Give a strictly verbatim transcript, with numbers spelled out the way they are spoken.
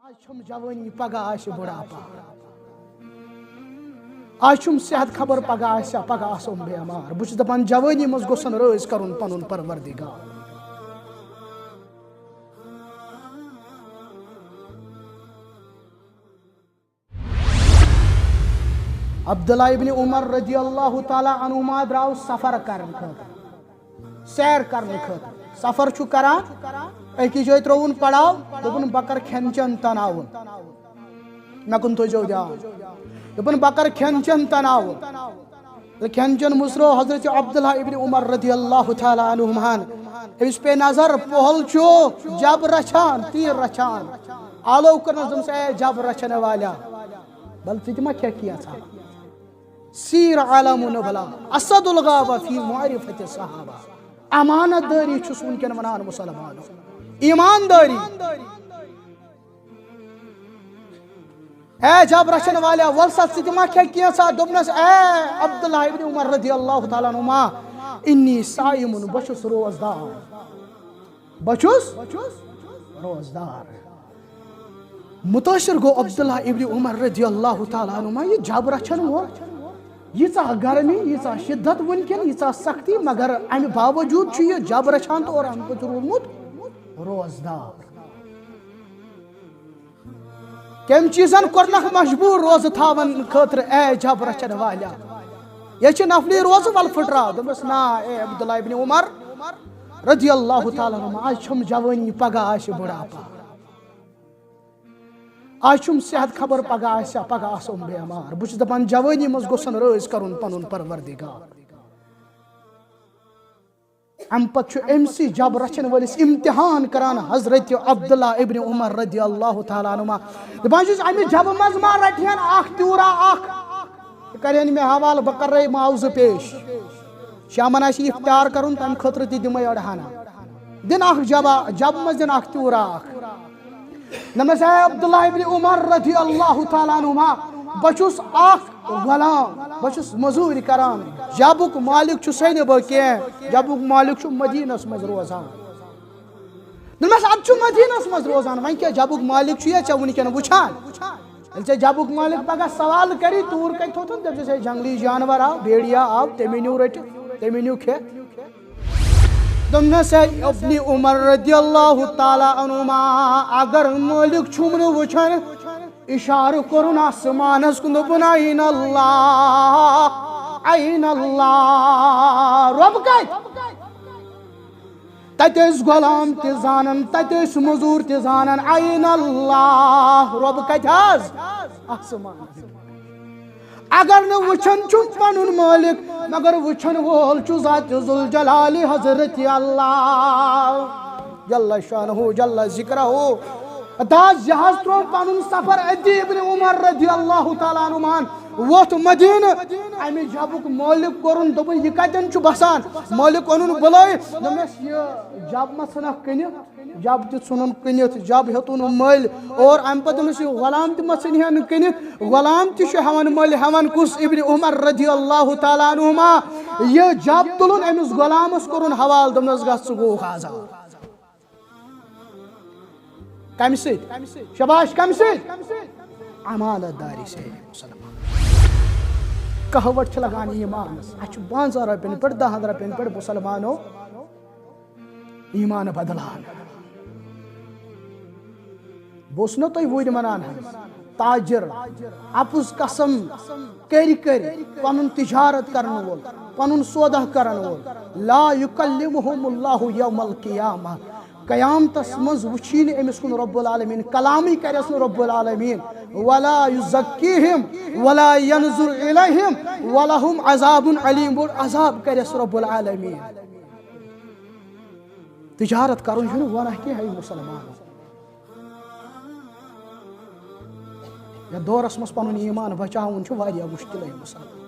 آز چھم جوٲنی، پگاہ آسہِ بُڑھاپہ۔ آز چھم صحت، خبر پگاہ آسہِ، پگاہ آسو بیمار۔ بہٕ چھُس دپان، جوٲنی منٛز گوٚژھن رٲضۍ کرُن پنُن پروردگار۔ عبداللہ ابن عمر رضی اللہ تعالیٰ عنہما درٛاو سفر کرنہٕ خٲطرٕ، سیر کرنہٕ خٲطرٕ۔ سفر چھُ کران، أکِس جایہِ ترٛووُن پڑاو، دوٚپُن، "بہٕ کرٕ کھٮ۪ن چٮ۪ن تناوُن، مےٚ کُن تھٲیزیو دیان۔" دوٚپُن، "بہٕ کرٕ کھٮ۪ن چٮ۪ن تناوُن۔" تہٕ کھٮ۪ن چٮ۪ن مُژروو حضرت عبداللہ ابن عمر رضی اللہ تعالیٰ عنہماہن۔ أمِس پے نظر، پۄہل چھُ جب رچھان، تیٖر رچھان۔ آلو کوٚرنس، دوٚپنس، "اے جب رچھن والیا، بل ژٕ تہِ ما کھٮ۪کھ کینٛژھا؟" سیر عالم نبلا، اسد الغابہ فی معرفت صحابہ۔ امانت دٲری چھُس وٕنکٮ۪ن ونان مُسلمانو، ایماندٲری۔ اے جب رچھن والیا، وَل سا، ژٕ تہِ ما کھےٚ کینٛژھا؟ دوٚپنَس، اے عبداللہ ابن عمر رضی اللہ تعالیٰ عنہما، انی صائم، بہٕ چھُس روزدار۔ بہٕ چھُس روزدار۔ مُتٲثِر گوٚو عبداللہ ابن عمر رضی اللہ تعالیٰ عنہما، یہِ جب رچھن وول، ییٖژاہ گرمی، ییٖژاہ شدت وٕنکٮ۪ن، ییٖژاہ سختی، مگر اَمہِ باوجوٗد چھُ یہِ جب رچھان تہٕ اور اَمہِ پتہٕ روٗدمُت روزدار۔ کٔمۍ چیٖزن کوٚرنکھ مجبوٗر روزٕ تھاون خٲطرٕ، اے جب رچھن والیا؟ یہِ چھِ نفلی روزٕ، ول پھٕٹراو۔ دوٚپمَس، نا، اے عبداللہ ابن عمر رضی اللہ تعالیٰ عنہما، آز چھم جوٲنی، پگاہ آسہِ بُڑھاپہ۔ آز چھم صحت، خبر پگاہ آسہِ، پگاہ آسو بیمار۔ بہٕ چھُس دپان، جوٲنی منٛز گوٚژھن رٲضۍ کرُن پنُن پروردگار۔ امہِ پتہٕ چھُ أمۍ سٕے جب رچھن وٲلِس امتحان کران حضرت عبداللہ ابن عمر رضی اللہ تعالیٰ عنہما۔ دپان چھُس، امہِ جبہٕ منٛز ما رٹہِ ہن اکھ تیوٗرا اکھ؟ یہِ کرِ ہن مےٚ حوالہٕ، بہٕ کرے معاوضہٕ پیش۔ شامن آسہِ افطار کرُن، تمہِ خٲطرٕ تہِ دِمے أڑہنا۔ دِن اکھ جبہ، جبہٕ منٛز دِن اکھ تیوٗرا اکھ۔ دوٚپنَس، اے عبداللہ ابن عمر رضی اللہ تعالیٰ عنہما، بہٕ چھُس اکھ غلام، بہٕ چھُس مٔزوٗرۍ کران، جبُک مالک چھُسے نہٕ بہٕ کینٛہہ، جبُک مالک چھُ مدینس منٛز روزان۔ دوٚپنَس، اَدٕ چھُ مدینس منٛز روزان، وۄنۍ کیٛاہ، جبُک مالک چھُ یا ژےٚ وٕنکٮ۪ن وٕچھان؟ ییٚلہِ ژےٚ جبُک مالک پگاہ سوال کری، توٗر کتہِ تھوٚوتھن، دٔپۍ زِس، ہے، جنگلی جانور آو، بھیڑیا آو، تٔمی نیوٗ رٔٹِتھ، تٔمی نیوٗ کھٮ۪تھ۔ دوٚپنَس، ہے ابن عمر رضی اللہ تعالیٰ عنہما، اگر مٲلِک چھُم نہٕ وٕچھان، اِشارٕ کوٚرُن آسمانَس کُن، دوٚپُن، "این اللہ، این اللہ، رۄب کَتہِ؟" تَتہِ ٲسۍ غلام تہِ زانان، تَتہِ ٲسۍ مٔزوٗر تہِ زانان، "این اللہ، رۄب کَتہِ حظ؟" آسمانَس۔ اگر نہٕ وٕچھان چھُم پنُن مٲلِک، مگر وٕچھن وول چھُ ذات ذوالجلال حضرت اللہ جل شانہ جل ذکرہ۔ داس جہاز ترٛوو پنُن سفر، أتی ابن عمر رضی اللہ تعالیٰ عنہُمن ووٚتھ مدینہ۔ امہِ جبُک مٲلِک کوٚرُن، دوٚپُن، "یہِ کتٮ۪ن چھُ بسان؟" مٲلِک اوٚنُن بُلٲوِتھ، دوٚپنس، "یہِ جب ما ژھٕنکھ کٕنِتھ؟" جب تہِ ژھُنُن کٕنِتھ، جب ہیوٚتُن مٔلۍ۔ اور امہِ پتہٕ دوٚپنس، یہِ غلام تہِ ما ژھٕنہِ ہن کٕنِتھ؟ غلام تہِ چھُ ہٮ۪وان مٔلۍ، ہٮ۪وان کُس؟ ابن عمر رضی اللہ تعالیٰ عنہما۔ یہِ جب تُلُن، أمِس غلامس کوٚرُن حوالہٕ، دوٚپنس، "گژھ، ژٕ گوٚوُکھ آزاد۔" کمہِ سۭتۍ؟ شاباش، کمہِ سۭتۍ؟ امانت داری سے۔ مسلمان، قہوٹ چھِ لگان ایمانس۔ اسہِ چھُ پانٛژن رۄپین پٮ۪ٹھ، دہن رۄپین پٮ۪ٹھ مسلمانو ایمان بدلان۔ بہٕ اوسُس نہ تۄہہِ وُنۍ ونان حظ، تاجر، اپُز قسم کٔرۍ کٔرۍ پنُن تجارت کرن وول، پنُن سودا کرن وول، لا یکلمہم اللہ یوم القیامہ، قیامتس منٛز وٕچھی نہٕ أمِس کُن رب العالمین، کلامٕے کرٮ۪س نہٕ رب العالمین، ولا یزکیہم ولا ینظر الیہم ولہم عذاب علیم، بوٚڑ عذاب کرٮ۪س رب العالمین۔ تجارت کرُن چھُنہٕ گۄناہ کینٛہہ، ہے مسلمانو۔ یتھ دورس منٛز پنُن ایمان بچاوُن چھُ واریاہ مشکل، ہے مسلمان۔